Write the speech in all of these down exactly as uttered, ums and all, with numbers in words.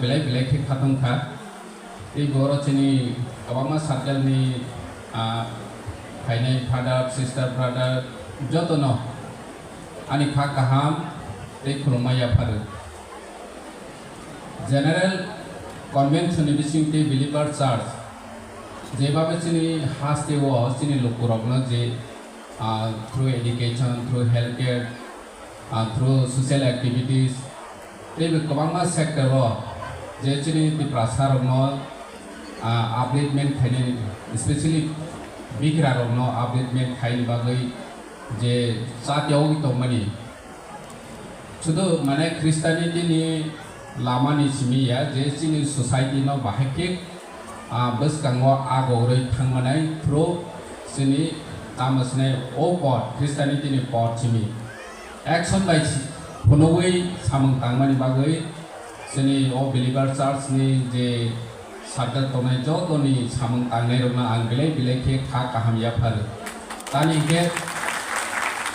Belai belai khe khatungkha. Tei boro chini kwbangma circle ni, ah, phainai father, sister, brother jotono ani kha kaham tei khulumma yapharu. General Convention ni bising tei Believer Church jeba chini haste o chini lukurokno je, ah, through education, through healthcare, ah, through social activities, tei bo kwbangma sector o je chini Tiprasa rokno, ah, upliftment khainani, especially bigra rokno upliftment khaini bagwi je chatiyogwi tongmani. Sudu mane Christianity ni lama ni simi ya je chini society no bahai khe, ah, bwskango agorwi thangmanai through chini tamo sinai o pot, Christianity ni pot simi. Action bai si-, phunugwi samung tangmani bagwi chini o Believer Church ni je sajak tongnai jotoni samung tangnairokno ang belai belai khe kha kaham yapharu. Tani hinkhe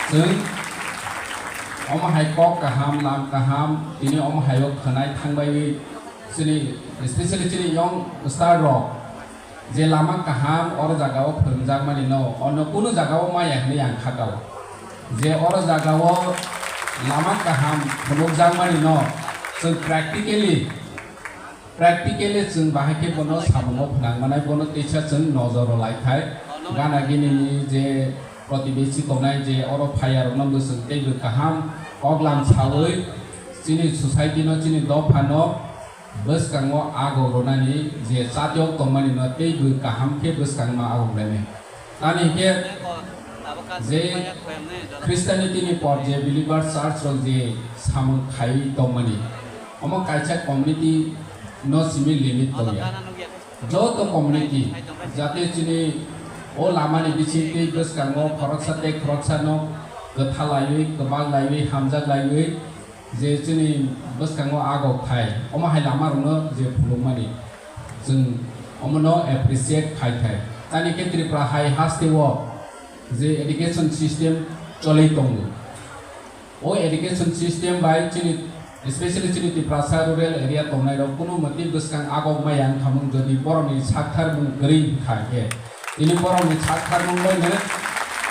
chwng omo hai kok kaham, lam kaham, tini omo hai o khwnai thangbaiwi chini, especially chini young star rok je lama kaham oro jaga o phwrwngjakmani no onno kunu jaga o maya hinwi ang kha kao. Je oro jaga o lama kaham phunukjakmani no chwng practically Practically chwng bahai khe bono samungo phnang manai, bono teisa chwng nojor rw lai khai. Gana gini ni je protibesi tongnai je oro phai ya rok no bwswng tei bw kaham kok lam sawi chini society no, chini dopha no bwskango agok rwnani je chatiyok tongmani no tei bw kaham khe bwskangma agok lainai. Tamni hinkhe je Christianity ni por je believer church rok je samung khai tongmani, omo kaisa community no simi limit tongya. Joto community jate chini o lama ni bisingtwi bwskango khoroksa tei khoroksa no kwtha laiwi, kwbak laiwi, hamjak laiwi, je chini bwskango agok thai, omo hai lama rokno je phulukmani, chwng omono appreciate khai thai. Tamni khe Tripura hai haste o je education system cholwi tongo, o education system bai chini, especially chini Tiprasa rural area tongnai rok kunu mwtwi bwskang agok maya wngkha mung, jodi borokni sakthar mung kwrwi wngkha khe, tini borokni sakthar mung bai no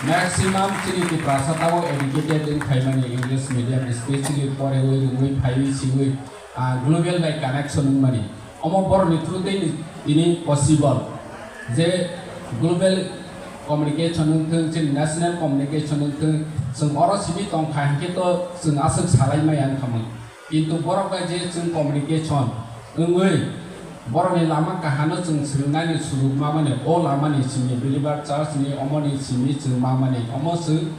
maximum chini Tiprasa tabok educated wng phaimani, English medium specially porewi rwngwi phaiwi siwi, ah, global bai connection wngmani. Omo borokni through tei tini possible je global communication wngthwng, chini national communication wngthwng, chwng oro simi tongkha hinkhe to chwng aswk salai maya wngkha mung. Kintu borok bai je chwng communication wngwi borokni lama kahano chwng swrwngnani sujuk mamani, o lamani simi believer church ni omoni simi chwng mamani, omo chwng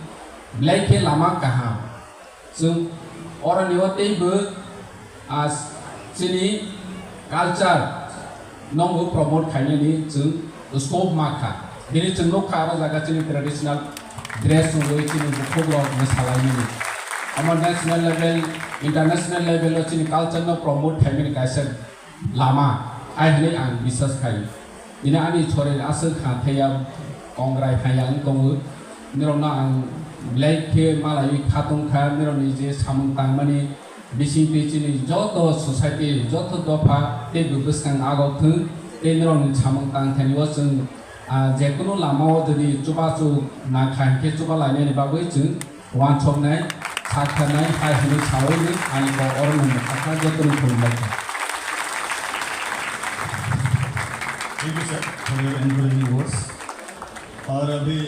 belai khe lama kaham. Chwng oroni o teibo, ah, chini culture no bo promote khainani chwng scope ma kha. Bini chwng nukha aro jaga chini traditional dress wngwi chini bukhuk rok mwsalainani. Omo national level, international level o chini culture no promote khaimani kaisa lama hai hwnwi ang biswas khai. Bini ani chori aswk ha thaiya kongrai haya wng tongo. Nirokno ang belai khe malaiwi kha tongkha, nirokni je samung tangmani bisingtwi chini joto society, joto dopha tei bwskang agok thwng tei nirokni samung tangthani o chwng, ah, jekunu lama o jodi chubachu nangkha hinkhe chuba lainani bagwi chwng uansuknai, sakharnai, hai hwnwi saui ni ani kok oro nungmung sakha jotoni khulumbai kha. Thank you, sir, for your encouraging words. और अभी